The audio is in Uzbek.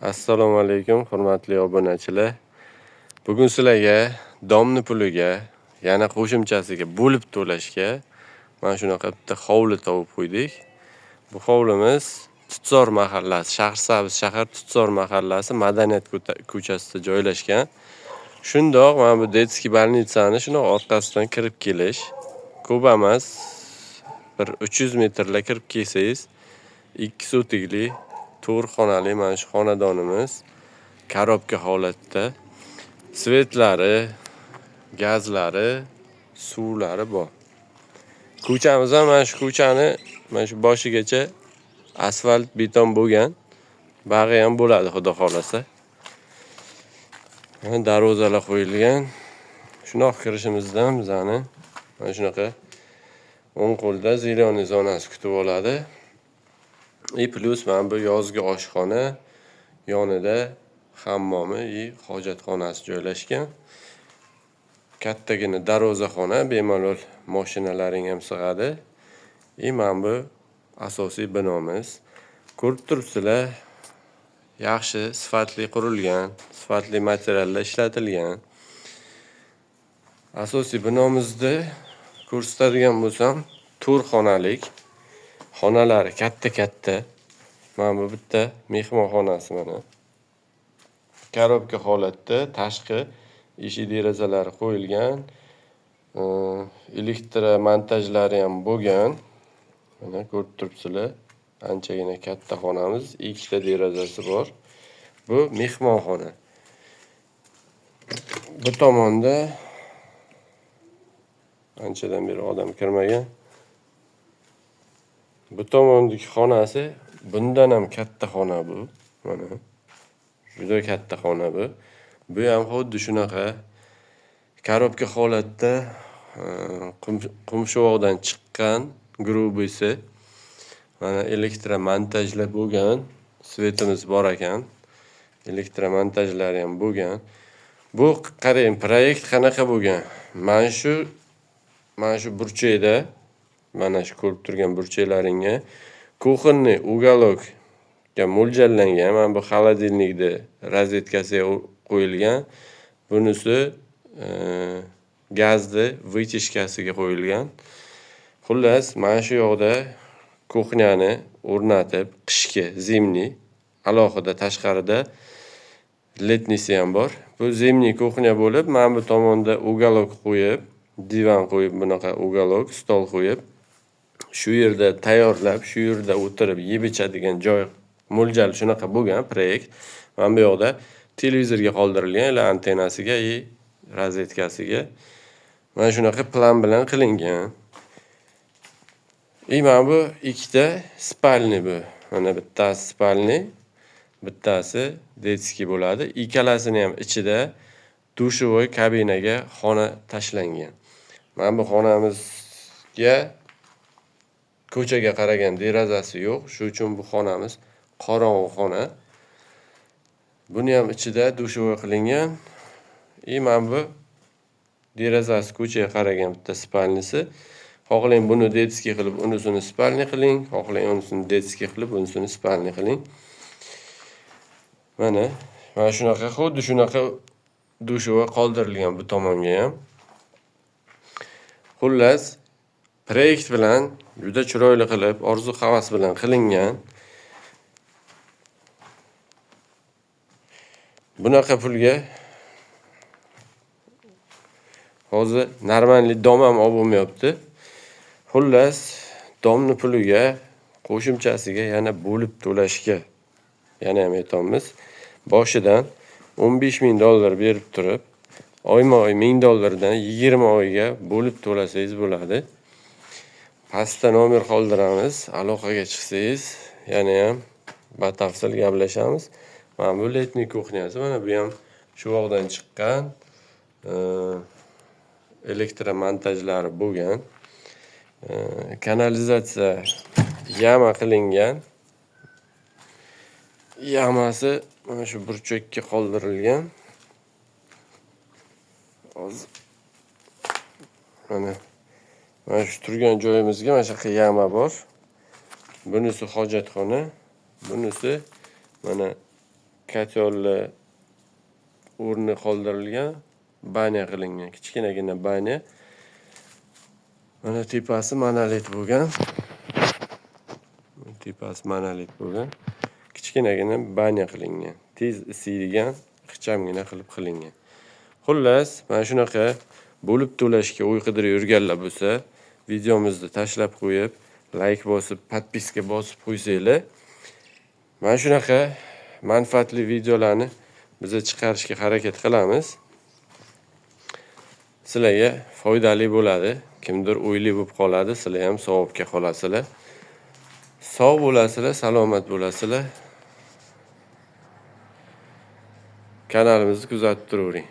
Assalomu alaykum, hurmatli obunachilar. Bugun sizlarga domni puliga, yana qo'shimchasiga bo'lib to'lashga mana shunaqa bitta hovli topib qo'ydik. Bu hovlimiz Tutzor mahallasi, Shahrisabz shahar Tutzor mahallasi, Madaniyat ko'chasida joylashgan. Shundoq mana bu детский больницani shundoq orqasidan kirib kelish. Ko'p emas, bir 300 metrla kirib kelsangiz, 2 sotikli 4 xonali mana shu xonadonimiz korobka holatda. Svetlari, gazlari, suvlari bor. Ko'chamiz ham mana shu ko'chani mana shu boshigacha asfalt beton bo'lgan. Bag'i ham bo'ladi, xudo xolasa. Mana darvozalar qo'yilgan. Shundoq kirishimizdan bizani mana shunaqa o'ng qo'lda зеленый zonasi kutib oladi. И плюс mana bu yozgi oshxona, yonida hammomi и hojatxonasi joylashgan. Kattagina darvozaxona, bemalol mashinalaring ham sig'adi. И mana bu asosiy binomiz. Ko'rib turibsizlar, yaxshi, sifatli qurilgan, sifatli materiallar ishlatilgan. Asosiy binomizni ko'rsatadigan bo'lsam, 4 xonalik. Xonalari katta-katta. Mana bu bitta mehmonxonasi mana. Korobka holatda tashqi eshik derazalari qo'yilgan. Elektromontajlari ham bo'lgan. Mana ko'rib turibsizlar. Anchagina katta xonamiz, ikkita derazasi bor. Bu mehmonxona. Bu tomonda anchadan beri odam kirmagan. Bu tomondagi xonasi bundan ham katta xona bu. Mana. Juda katta xona bu. Bu ham xuddi shunaqa korobka holatda, qumshuvoqdan chiqqan grubisi. Mana elektromontajlar bo'lgan, svetimiz bor ekan. Elektromontajlari ham bo'lgan. Bu qarang, proyekt qanaqa bo'lgan. Mana shu burchakda, mana shu ko'rib turgan burchaklaringga кухонный уголокga mo'ljallangan. Mana bu холодильникni rozetkasiga qo'yilgan. Bunisi gazni вытяжкasiga qo'yilgan. Xullas, mana shu yoqda кухняni o'rnatib, qishki, зимний, alohida tashqarida летнийsi ham bor. Bu зимний кухня bo'lib, mana bu tomonda уголок qo'yib, divan qo'yib, bunaqa уголок, stol qo'yib, shu yerda tayyorlab, shu yerda o'tirib yeb ichadigan joy mo'ljal shunaqa bo'lgan proyekt. Mana bu yoqda televizorga qoldirilgan, или antennasiga и rozetkasiga. Mana shunaqa plan bilan qilingan. И mana bu ikkita спальный bu. Mana bittasi спальный, bittasi детский bo'ladi. Ikkalasini ham ichida душевой kabinaga xona tashlangan. Mana bu xonamizga ko'chaga qaragan derazasi yo'q. Shu uchun bu xonamiz qorong'u xona. Buni ham ichida душевой qilingan. И mana bu derazasi ko'chaga qaragan bitta спальныйsi. Xohlang buni детский qilib, unisini спальный qiling, xohlang unisini детский qilib, bunisini спальный qiling. Mana shunaqa, xuddi shunaqa душевой qoldirilgan bu tomonga ham. Xullas, proyekt bilan juda chiroyli qilib, orzu havas bilan qilingan. Bunaqa pulga hozir нормальный dom ham olib bo'lmayapti. Xullas, domni puliga qo'shimchasiga yana bo'lib to'lashga yana ham aytamiz. Boshidan 15 ming dollar berib turib, oyma-oy 1000 dollardan 20 oyga bo'lib to'lasangiz bo'ladi. Pastda nomer qoldiramiz, aloqaga chiqsangiz yana ham batafsil gaplashamiz. Mana bu летний кухняsi, mana bu ham shuvoqdan chiqqan, elektromontajlari bo'lgan. Kanalizatsiya yama qilingan. Yamasi mana shu burchakka qoldirilgan. Hozir mana shu turgan joyimizga mana shu yoqqa yama bor. Bunisi hojatxona, bunisi mana Kotelni o'rni qoldirilgan, banya qilingan, kichkinagina banya. Mana tepasi monolit bo'lgan. Tepasi monolit bo'lgan. Kichkinagina banya qilingan. Tez isiydigan, ixchamgina qilib qilingan. Xullas, mana shunaqa bo'lib to'lashga o'y qidirib yurganlar bo'lsa, videomizni tashlab qo'yib, like bosib, podpiska bosib qo'ysanglar, mana shunaqa manfaatli videolarni biza chiqarishga harakat qilamiz. Sizlarga foydali bo'ladi. Kimdir o'yli bo'lib qoladi, sizlar ham savobga qolasizlar. Sog' bo'lasizlar, salomat bo'lasizlar. Kanalimizni kuzatib turavering.